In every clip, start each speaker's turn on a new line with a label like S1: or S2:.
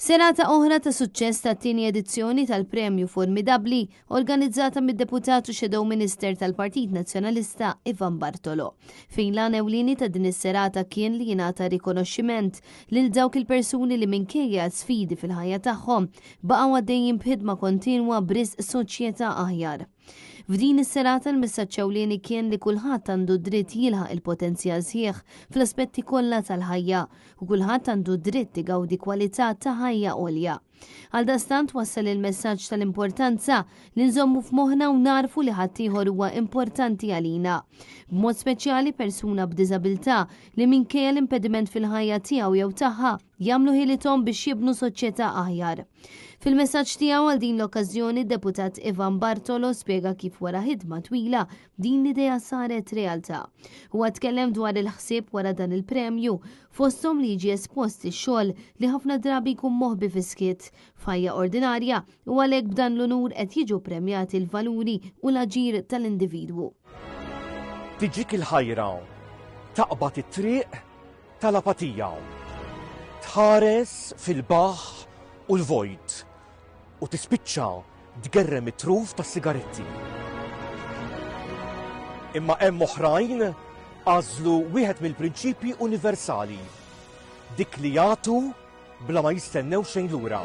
S1: Serata oħra ta' suċċess tat-tieni edizzjoni tal-Premju Formidabbli organizzata mid-Deputat u Shadow Minister tal-Partit Nazzjonalista Ivan Bartolo. Fejn l-għan ewlieni ta' din is-serata kien li jingħata rikonoxximent lil dawk il-persuni li minkejja sfidi fil-ħajja tagħhom baqgħu għaddejjin b'ħidma kontinwa b'risq soċjetà aħjar. F'din is-serata l-messaġġ ewlieni kien li kulħadd għandu dritt jilħaq il-potenzjal sħiħ fl-aspetti kollha tal-ħajja u kulħadd għandu dritt igawdi kwalità ta' ħajja għolja. Għaldaqstant wassal il-messaġġ tal-importanza li nżommu f'moħħna u nagħrfu li ħaddieħor huwa importanti għalina. B'mod speċjali persuna b'diżabilità li minkejja l-impediment fil-ħajja tiegħu jew tagħha jagħmlu ħilithom biex jibnu soċjetà aħjar. Fil-messaġġ tiegħu għal din l-okkażjoni, deputat Ivan Bartolo spjega kif wara ħidma twila din l-idea saret realtà. Huwa tkellem dwar il-ħsieb wara dan il-premju, fosthom li jiġi espost ix-xogħol li ħafna drabi jkun moħbi fis-skiet f'ħajja ordinarja u għalhekk b'dan l-unur qed jiġu premjati l-valuri u l-aġir tal-individwu.
S2: Tiġik il-ħajra taqbad it-triq tal-apatija. Tħares fil-baħħ u l-vojt u tispiċċa tgerrem it-truf tas-sigaretti. Imma hemm oħrajn għażlu wieħed mill-prinċipji universali, dik li jagħtu bla ma jistennew xejn lura.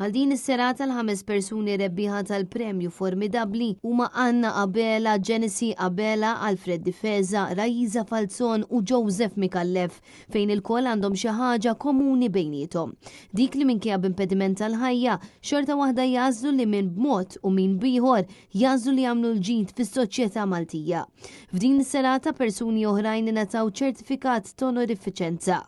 S1: Għal din is-serata l-ħames persuni rebbieħa tal-premju Formidabbli huma Anna Abela, Genesee Abela, Alfred Difeza, Raisa Falzon u Joseph Micallef fejn ilkoll għandhom xi ħaġa komuni bejniethom. Dik li minkejja b'impediment tal-ħajja, xorta waħda jagħżlu li min b'mod u min b'ieħor jagħżlu li jagħmlu l-ġid fis-soċjetà Maltija. F'din is-serata persuni oħrajn ingħataw ċertifikat t'onorifiċenza.